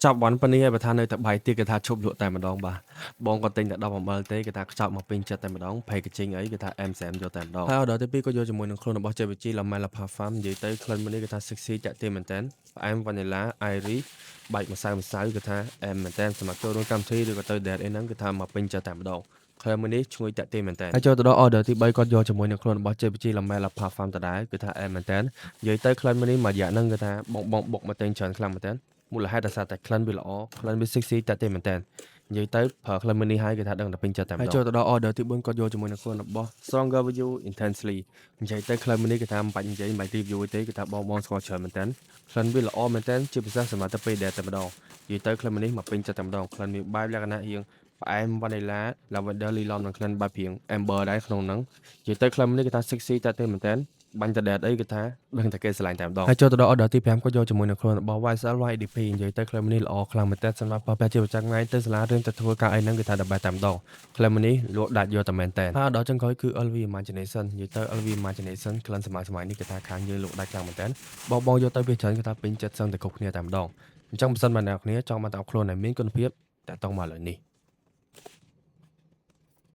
ខ្ចប់វ៉ាន់ប៉ុណ្នេះហើយបើថានៅតែបាយទៀតគេថាឈប់លក់តែម្ដងបាទបងគាត់ទិញតែ10 អំបិលទេគេថាខ្ចប់មកពេញចិត្តតែម្ដង packaging អីគេថាអែមសែមយកតែម្ដងហើយ order ទី2ក៏យកជាមួយនឹងខ្លួនរបស់ JPG La Mela Parfum និយាយទៅក្លិនមួយនេះគេថា sexy តាក់ទាញមែនតើផ្អែម vanilla iris បែកម្សៅម្សៅគេថាអែមមែនតើសម្រាប់ចូលរួមកម្មវិធីឬក៏ទៅ date អីហ្នឹងគេថាមកពេញចិត្តតែម្ដងក្លិនមួយនេះឈ្ងុយតាក់ទាញមែនតើហើយចូលទៅដល់ order ទី3គាត់យកជាមួយនឹងខ្លួនរបស់ JPG La Mela Parfum ដដែលគឺថាអែមមែនតើនិយាយទៅក្លិនមួយនេះមួយរយៈហ្នឹងគឺថាបងបងបុកមកទិញច្រើនខ្លាំងមែនតើមូលហេតុដោយសារតែក្លិនវាល្អក្លិនវា sexy តាក់ទាញមែនតើនិយាយទៅប្រើក្លិនមួយនេះហើយគេថាដឹងតែពេញចិត្តតែម្ដងហើយចូលទៅដល់ order ទី4គាត់យកជាមួយនឹងខ្លួនរបស់ Stronger With You Intensely និយាយទៅក្លិនមួយនេះគេថាមិនបាច់និយាយមិនបាច់ review ទេគេថាបងបងស្គាល់ច្រើនមែនតើក្លិនវាល្អមែនតើជាពិសេសសម្រាប់ទៅពេល date តែម្ដងនិយាយទៅក្លិនមួយនេះមកពេញចិត្តតែម្ដងក្លិនវាបែបលក្ខណៈរៀងផ្អែម vanilla lavender លីឡំនិងក្លិនបែបព្រៀង amber ដែរក្នុងហ្នឹងនិយាយទៅក្លិនមួយនេះគេថា sexy តែទេមែនតើបាញ់តែ date អីគេថាដឹងតែគេស្រឡាញ់តែម្ដងហើយចូលទៅដល់ order ទី5ក៏យកជាមួយនឹងខ្លួនរបស់ YSL YDP និយាយទៅក្លិនមួយនេះល្អខ្លាំងមែនតើសម្រាប់ប្រើប្រាស់ជាប្រចាំថ្ងៃទៅសាលារៀនទៅធ្វើការអីហ្នឹងគេថា the best តែម្ដងក្លិនមួយនេះលក់ដាច់យកតែមែនតើហើយដល់ចុងក្រោយគឺ LV Imagination និយាយទៅ LV Imagination ក្លិនសម័យសម័យនេះគេថាខាងយើងលក់ដាច់ខ្លាំងមែនតើបងបងយកទៅវាច្រើនគេថាពេញចិត្តសឹងតែគ្រប់គ្នាតែម្ដងអញ្ចឹងបើសិនបើអ្នកគ្នាចង់បានតខ្លួនដែលមានគុណភាពតាក់ទងមកលើនេះ។